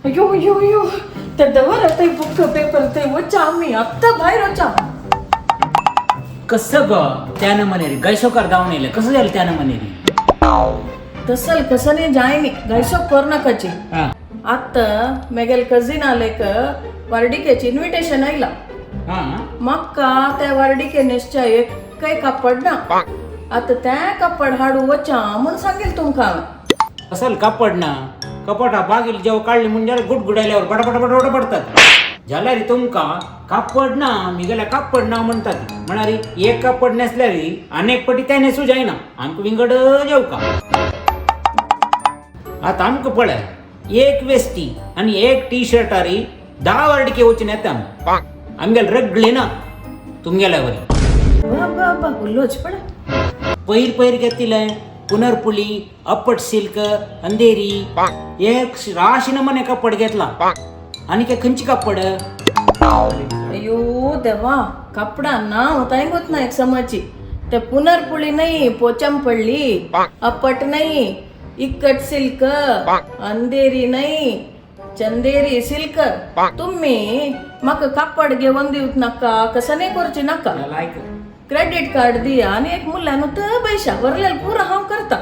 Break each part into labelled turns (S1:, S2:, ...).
S1: अयो अयो अयो, ते दवर ते बुक पेपर ते वचा आम्ही आत्ता भायर वचा.
S2: कसं ग त्यानं म्हणे रे गैसोकार धावून येईल कसं झालं त्यानं म्हणे रे.
S1: तसल कसं नाही जायनी गैसो कर नकाची.
S2: हा.
S1: आत्ता मेगेल कझिन आलेक वार्डिकेची इन्व्हिटेशन आयला.
S2: हा.
S1: म्हाका त्या वार्डिके नेसच्या एक काय कापड ना, आता त्या कापड हाडू वचा म्हणून सांगेल तुमका हांवें.
S2: असल कापड ना कपाटा बागेल जेव्हा काढली म्हणजे गुडगुडायल्यावर बडबड बडबड पडतात झाला रे तुमका कापड ना मी गेल्या कापड ना म्हणतात म्हणारी एक कापड नेसल्यारी अनेक पटी त्या नेसू जायना आमक विंगड जाऊ का. आता आमक पळय एक वेस्टी आणि एक टी शर्ट आरी 10 वार्डिके वचून येता आमगेल रगले ना तुमगेल्यावर.
S1: बा बा बा, उल्लोच पळ.
S2: पैर पैर घेतले पुनर्पुली अपट सिल्क अंधेरी एक राशी नमूने कापड घेतला आणि काय खंची कापड.
S1: अयो देवा, कपडा ना होता होत ना एक समाची ते पुनर्पुळी नाही, पोचमपल्ली अपट नाही, इक्कट सिल्क, अंधेरी नाही, चंदेरी सिल्क. तुम्ही म्हाका कापड घेवन दिवत नाका, कसं नाही करची नाका.
S2: ऐक.
S1: क्रेडिट कार्ड दिया आणि एक मुलानं तर पैशा वरलेल पुरा हांव करता.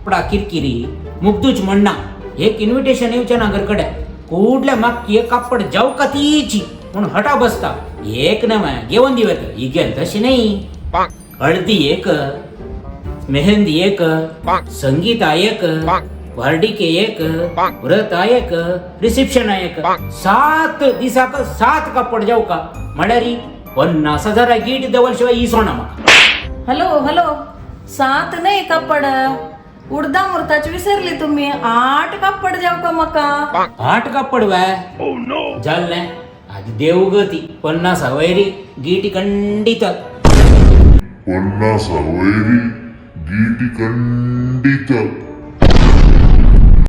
S2: कपडा किरकिरी मुग्धूच म्हणना एक इन्व्हिटेशन येवच्या ना घरकडे कुठल्या मागकी एक कापड जाऊ का तीची म्हणून हटा बसता एक नव्या घेऊन दिवत ही गेल तशी नाही. हळदी एक, मेहंदी एक, संगीत एक, वार्डिके एक, व्रत एक, रिसेप्शन एक, 7 दिसाक 7 कापड जाऊ का म्हळ्यार 50,000 गीट दवल शिवाय इसोना म्हाका.
S1: हॅलो हॅलो, 7 नाही कापड, उडदा मुहूर्ताची विसरली तुम्ही, 8 कापड जाऊ का मका.
S2: 8 कापड वाय जाल आधी देव गती 50 वैरी गीटी खंडित.
S3: 50 वैरी गीटी खंडित.